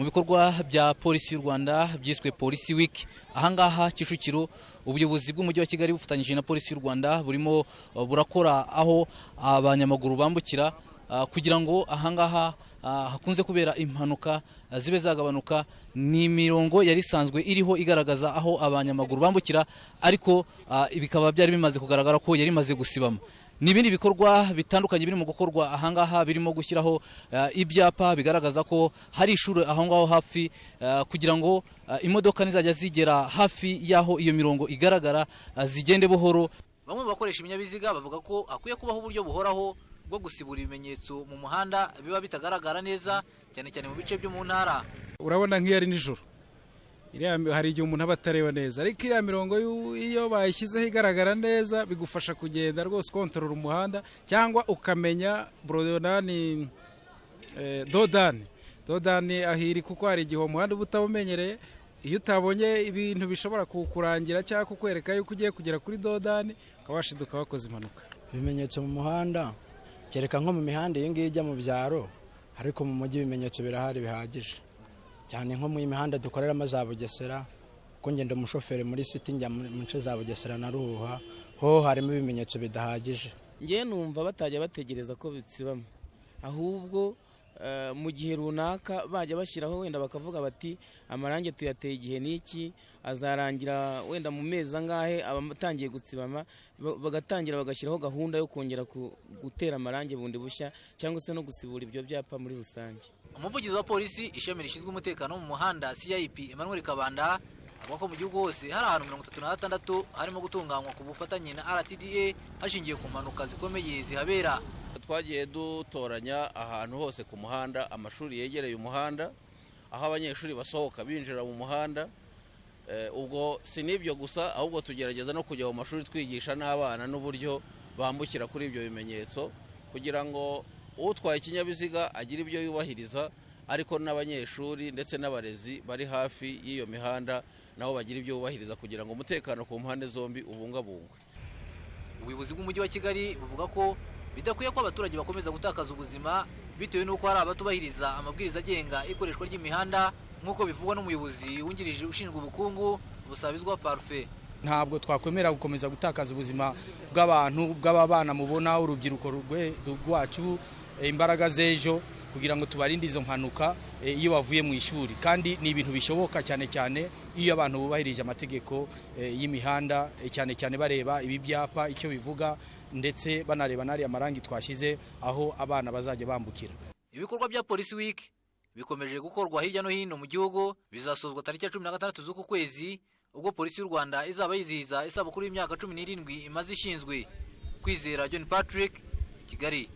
Mu bikorwa bya Polisi y'u Rwanda byiswe Polisi Week, ahangaha Kicukiro ubuyobozi bw'umujyi wa Kigali bufatanyije na Polisi y'u Rwanda burimo burakora aho abanyamaguru bambukira kugira ngo ahangaha hakunze kubera impanuka zibe zagabanuka. Ni imirongo yari isanzwe iriho igaragaza aho abanyamaguru bambukira, ariko bikaba byari bimaze kugaragara ko yari imaze gusibama. N'ibindi bikorwa bitandukanye birimo gukorwa ahangaha birimo gushyiraho ibyapa bigaragaza ko hari ishuri aho ngaho hafi, kugira ngo imodoka nizajya zigera hafi y'aho iyo mirongo igaragara zigende buhoro. Bamwe mu bakoresha ibinyabiziga bavuga ko hakwiye kubaho uburyo buhoraho bwo gusibura ibimenyetso mu muhanda biba bitagaragara neza, cyane cyane mu bice byo mu ntara. Urabona nk'iyo ari nijoro hari igihe umuntu aba atareba neza, ariko iriya mirongo iyo bayishyizeho igaragara neza bigufasha kugenda rwose ukontorora umuhanda, cyangwa ukamenya borodani dodani aho iri, kuko hari igihe umuhanda uba utawumenyereye. Iyo utabonye ibintu bishobora kukurangira cyangwa kukwereka yuko ugiye kugera kuri dodani, ukaba washiduka wakoze impanuka. Ibimenyetso mu muhanda kereka nko mu mihanda iyi ngiyi ijya mu byaro, ariko mu mujyi ibimenyetso birahari bihagije, cyane nko mu mihanda dukoreramo za Bugesera, kuko ngenda umushoferi muri city njya mu nce za Bugesera na Ruhuha, ho harimo ibimenyetso bidahagije. Ngewe numva batajya bategereza ko bitsibamo, ahubwo mu gihe runaka bajya bashyiraho wenda bakavuga bati amarangi tuyateye igihe n'iki, azarangira wenda mu mezi angahe, abatangiye gutsibama bagatangira bagashyiraho gahunda yo kongera gutera amarangi bundi bushya, cyangwa se no gusibura ibyo byapa muri rusange. Umuvugizi wa polisi ishami rishinzwe umutekano mu muhanda CIP Emmanuel Kabanda avuga ko mu gihugu hose hari ahantu 36 harimo gutunganywa ku bufatanye na RTDA hashingiye ku mpanuka zikomeye zihabera. Twagiye dutoranya ahantu hose ku muhanda, amashuri yegereye umuhanda, aho abanyeshuri basohoka binjira mu muhanda. Ubwo si n'ibyo gusa, ahubwo tugerageza no kujya mu mashuri twigisha n'abana n'uburyo bambukira kuri ibyo bimenyetso, kugira ngo utwaye ikinyabiziga agire ibyo yubahiriza, ariko n'abanyeshuri ndetse n'abarezi bari hafi y'iyo mihanda nabo bagira ibyo bubahiriza, kugira ngo umutekano ku mpande zombi ubungabungwe. Ubuyobozi bw'umujyi wa Kigali buvuga ko bidakwiye ko abaturage bakomeza gutakaza ubuzima bitewe n'uko hari abatubahiriza amabwiriza agenga ikoreshwa ry'imihanda, nk'uko bivugwa n'umuyobozi wungirije ushinzwe ubukungu Busabizwa Parfait. Ntabwo twakwemera gukomeza gutakaza ubuzima bw'abantu, bw'ababana mubona, urubyiruko rwacu, imbaraga z'ejo, kugira ngo tubarinde izo mpanuka iyo bavuye mu ishuri. Kandi ni ibintu bishoboka, cyane cyane iyo abantu bubahirije amategeko y'imihanda, cyane cyane bareba ibi byapa icyo bivuga, ndetse banareba n'ariya marangi twashyize aho abana bazajya bambukira. Ibikorwa bya Polisi Week bikomeje gukorwa hirya no hino mu gihugu, bizasozwa tariki ya 16 z'uku kwezi, ubwo Polisi y'u Rwanda izaba yizihiza isabukuru y'imyaka 17 imaze ishinzwe. Kwizera John Patrick, Kigali.